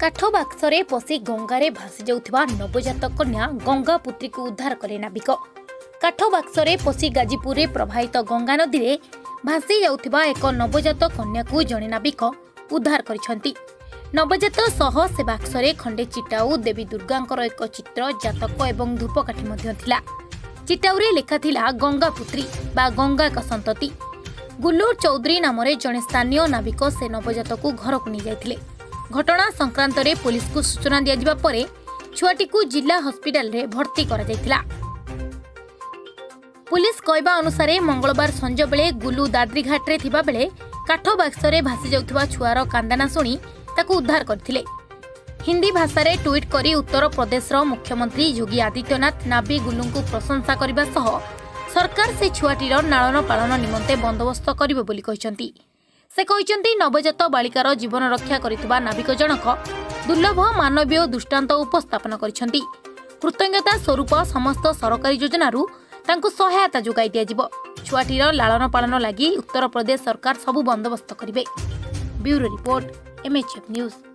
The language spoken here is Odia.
କାଠ ବାକ୍ସରେ ପଶି ଗଙ୍ଗାରେ ଭାସି ଯାଉଥିବା ନବଜାତ କନ୍ୟା ଗଙ୍ଗା ପୁତ୍ରୀକୁ ଉଦ୍ଧାର କଲେ ନାବିକ। କାଠ ବାକ୍ସରେ ପଶି ଗାଜିପୁରରେ ପ୍ରବାହିତ ଗଙ୍ଗା ନଦୀରେ ଭାସି ଯାଉଥିବା ଏକ ନବଜାତ କନ୍ୟାକୁ ଜଣେ ନାବିକ ଉଦ୍ଧାର କରିଛନ୍ତି। ନବଜାତ ସହ ସେ ବାକ୍ସରେ ଖଣ୍ଡେ ଚିଟାଉ, ଦେବୀ ଦୁର୍ଗାଙ୍କର ଏକ ଚିତ୍ର, ଜାତକ ଏବଂ ଧୂପକାଠି ମଧ୍ୟ ଥିଲା। ଚିଟାଉରେ ଲେଖାଥିଲା ଗଙ୍ଗା ପୁତ୍ରୀ ବା ଗଙ୍ଗା ଏକ ସନ୍ତତି। ଗୁଲୁ ଚୌଧୁରୀ ନାମରେ ଜଣେ ସ୍ଥାନୀୟ ନାବିକ ସେ ନବଜାତକୁ ଘରକୁ ନେଇଯାଇଥିଲେ। ଘଟଣା ସଂକ୍ରାନ୍ତରେ ପୋଲିସକୁ ସୂଚନା ଦିଆଯିବା ପରେ ଛୁଆଟିକୁ ଜିଲ୍ଲା ହସ୍ପିଟାଲରେ ଭର୍ତ୍ତି କରାଯାଇଥିଲା। ପୁଲିସ କହିବା ଅନୁସାରେ, ମଙ୍ଗଳବାର ସଞ୍ଜବେଳେ ଗୁଲୁ ଦାଦ୍ରିଘାଟରେ ଥିବାବେଳେ କାଠ ବାକ୍ସରେ ଭାସି ଯାଉଥିବା ଛୁଆର କାନ୍ଦଣା ଶୁଣି ତାକୁ ଉଦ୍ଧାର କରିଥିଲେ। ହିନ୍ଦୀ ଭାଷାରେ ଟ୍ୱିଟ୍ କରି ଉତ୍ତରପ୍ରଦେଶର ମୁଖ୍ୟମନ୍ତ୍ରୀ ଯୋଗୀ ଆଦିତ୍ୟନାଥ ନାବି ଗୁଲୁଙ୍କୁ ପ୍ରଶଂସା କରିବା ସହ ସରକାର ସେ ଛୁଆଟିର ଲାଳନ ପାଳନ ନିମନ୍ତେ ବନ୍ଦୋବସ୍ତ କରିବେ ବୋଲି କହିଛନ୍ତି। ସେ କହିଛନ୍ତି, ନବଜାତ ବାଳିକାର ଜୀବନ ରକ୍ଷା କରିଥିବା ନାବିକ ଜଣକ ଦୁର୍ଲଭ ମାନବୀୟ ଦୃଷ୍ଟାନ୍ତ ଉପସ୍ଥାପନ କରିଛନ୍ତି। କୃତଜ୍ଞତା ସ୍ୱରୂପ ସମସ୍ତ ସରକାରୀ ଯୋଜନାରୁ ତାଙ୍କୁ ସହାୟତା ଯୋଗାଇ ଦିଆଯିବ। ଛୁଆଟିର ଲାଳନ ପାଳନ ଲାଗି ଉତ୍ତରପ୍ରଦେଶ ସରକାର ସବୁ ବନ୍ଦୋବସ୍ତ କରିବେ। Bureau report, MHF news.